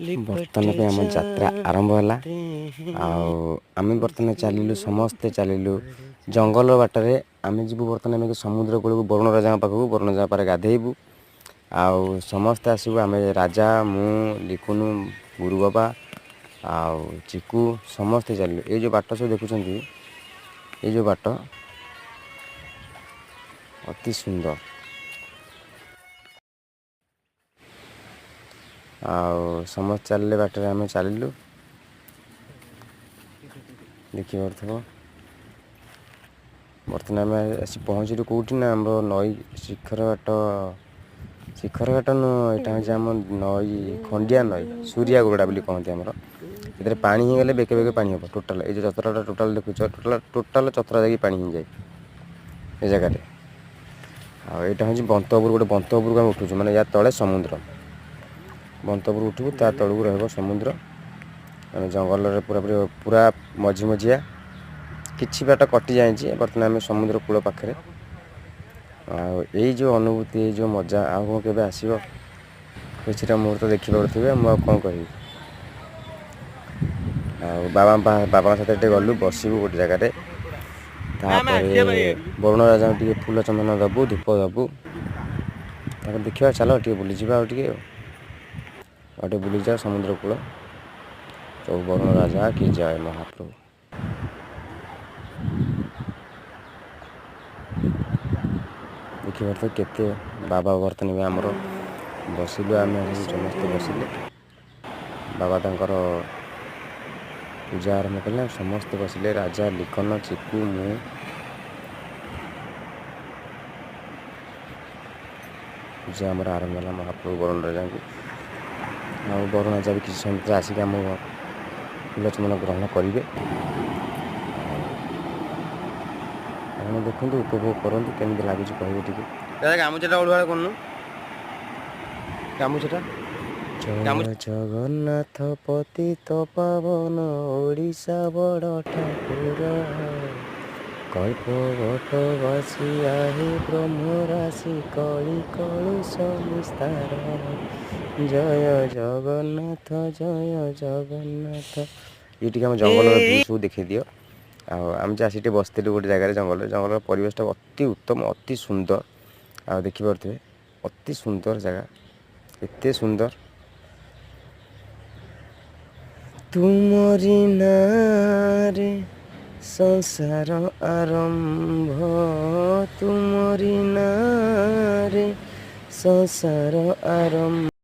ବର୍ତ୍ତମାନ ପାଇଁ ଆମ ଯାତ୍ରା ଆରମ୍ଭ ହେଲା ଆଉ ଆମେ ବର୍ତ୍ତମାନ ଚାଲିଲୁ, ସମସ୍ତେ ଚାଲିଲୁ ଜଙ୍ଗଲ ବାଟରେ। ଆମେ ଯିବୁ ବର୍ତ୍ତମାନ ଆମେ ସମୁଦ୍ର କୂଳକୁ, ବରୁଣ ରାଜାଙ୍କ ପାଖକୁ। ବରୁଣ ରାଜା ପାଖରେ ଗାଧେଇବୁ ଆଉ ସମସ୍ତେ ଆସିବୁ ଆମେ, ରାଜା, ମୁଁ, ଲିକୁନୁ, ଗୁରୁ ବାବା ଆଉ ଚିକୁ, ସମସ୍ତେ ଚାଲିଲୁ। ଏଇ ଯେଉଁ ବାଟ ସବୁ ଦେଖୁଛନ୍ତି, ଏଇ ଯେଉଁ ବାଟ ଅତି ସୁନ୍ଦର। ଆଉ ସମସ୍ତେ ଚାଲିଲେ ବାଟରେ, ଆମେ ଚାଲିଲୁ, ଦେଖିପାରୁଥିବ। ବର୍ତ୍ତମାନ ଆମେ ଆସି ପହଞ୍ଚିଲୁ କେଉଁଠି ନା ଆମର ନଈ ଶିଖର ଘାଟ। ଶିଖର ଘାଟ ନୁହଁ, ଏଇଟା ହେଉଛି ଆମ ନଈ, ଖଣ୍ଡିଆ ନଈ, ସୂରିଆ ଗୋଡ଼ା ବୋଲି କହନ୍ତି ଆମର। ଏଥିରେ ପାଣି ହେଇଗଲେ ବେକେ ବେକେ ପାଣି ହେବ ଟୋଟାଲ୍। ଏଇ ଯେଉଁ ଚତରାଟା ଟୋଟାଲ୍ ଦେଖୁଛ, ଟୋଟାଲ୍ ଟୋଟାଲ୍ ଚତରା ଯାଇକି ପାଣି ହେଇଯାଏ ଏ ଜାଗାରେ। ଆଉ ଏଇଟା ହେଉଛି ବନ୍ତ ଉପରୁ, ଗୋଟେ ବନ୍ତ ଉପରକୁ ଆମେ ଉଠୁଛୁ, ମାନେ ୟା ତଳେ ସମୁଦ୍ର। ବନ୍ତ ଉପରୁ ଉଠିବୁ, ତା ତଳକୁ ରହିବ ସମୁଦ୍ର। ଆମେ ଜଙ୍ଗଲରେ ପୁରାପୁରି ପୁରା ମଝି ମଝିଆ କିଛି ବାଟ କଟି ଯାଇଛି। ବର୍ତ୍ତମାନ ଆମେ ସମୁଦ୍ର କୂଳ ପାଖରେ। ଆଉ ଏଇ ଯେଉଁ ଅନୁଭୂତି, ଏଇ ଯେଉଁ ମଜା ଆଉ କ'ଣ କେବେ ଆସିବ? କିଛିଟା ମୁହୂର୍ତ୍ତ ଦେଖିପାରୁଥିବେ, ମୁଁ ଆଉ କ'ଣ କହିବି? ଆଉ ବାବାଙ୍କ ସାଥିରେ ଟିକେ ଗଲୁ, ବସିବୁ ଗୋଟେ ଜାଗାରେ। ତାପରେ ବରୁଣ ରାଜାଙ୍କୁ ଟିକେ ଫୁଲ ଚନ୍ଦନ ଦେବୁ, ଧୂପ ଦେବୁ। ତାପରେ ଦେଖିବା, ଚାଲ ଟିକେ ବୁଲିଯିବା ଆଉ ଟିକେ ବୁଲିଯିବା ସମୁଦ୍ର କୂଳ। ପ୍ରଭୁ ବରୁଣ ରାଜା କି ଜୟ, ମହାପ୍ରଭୁ। ଦେଖିପାରୁଥିବେ କେତେ ବାବା ବର୍ତ୍ତମାନ ବି ଆମର ବସିଲୁ। ଆମେ ସମସ୍ତେ ବସିଲେ, ବାବା ତାଙ୍କର ପୂଜା ଆରମ୍ଭ କଲେ। ସମସ୍ତେ ବସିଲେ, ରାଜା, ଲିଖନ, ଚିକୁ, ମୁଁ। ପୂଜା ଆମର ଆରମ୍ଭ ହେଲା ମହାପ୍ରଭୁ ବରୁଣ ରାଜାଙ୍କୁ। ଆଉ ବରୁଣ ରାଜା ବି କିଛି ସମୟ ଭିତରେ ଆସିକି ଆମ ଫୁଲ ଚନ୍ଦନ ଗ୍ରହଣ କରିବେ। ଆପଣ ଦେଖନ୍ତୁ, ଉପଭୋଗ କରନ୍ତୁ, କେମିତି ଲାଗୁଛି କହିବେ ଟିକେ। ଗାମୁଛାଟା ଅଳୁଆ କରୁନୁ, ଗାମୁଛାଟା। ଜୟ ଜଗନ୍ନାଥ, ପତିତ ପାବନ, ଓଡ଼ିଶା ବଡ଼ ଠାକୁର। କଳ୍ପ ବଟ ବାସି ଆହେ ବ୍ରହ୍ମରାଶି, କଳି କଳୁଷ ନିସ୍ତାର। ଜୟ ଜଗନ୍ନାଥ, ଜୟ ଜଗନ୍ନାଥ। ଇଏ ଟିକେ ଆମ ଜଙ୍ଗଲର ଭିଉ ସବୁ ଦେଖେଇ ଦିଅ। ଆଉ ଆମେ ଯେ ଆସିକି ଟିକେ ବସିଥିଲୁ ଗୋଟେ ଜାଗାରେ ଜଙ୍ଗଲରେ। ଜଙ୍ଗଲର ପରିବେଶଟା ଅତି ଉତ୍ତମ, ଅତି ସୁନ୍ଦର। ଆଉ ଦେଖିପାରୁଥିବେ, ଅତି ସୁନ୍ଦର ଜାଗା, ଏତେ ସୁନ୍ଦର। ତୁମରି ନାଁରେ ସଂସାର ଆରମ୍ଭ, ତୁମରି ନାଁରେ ସଂସାର ଆରମ୍ଭ।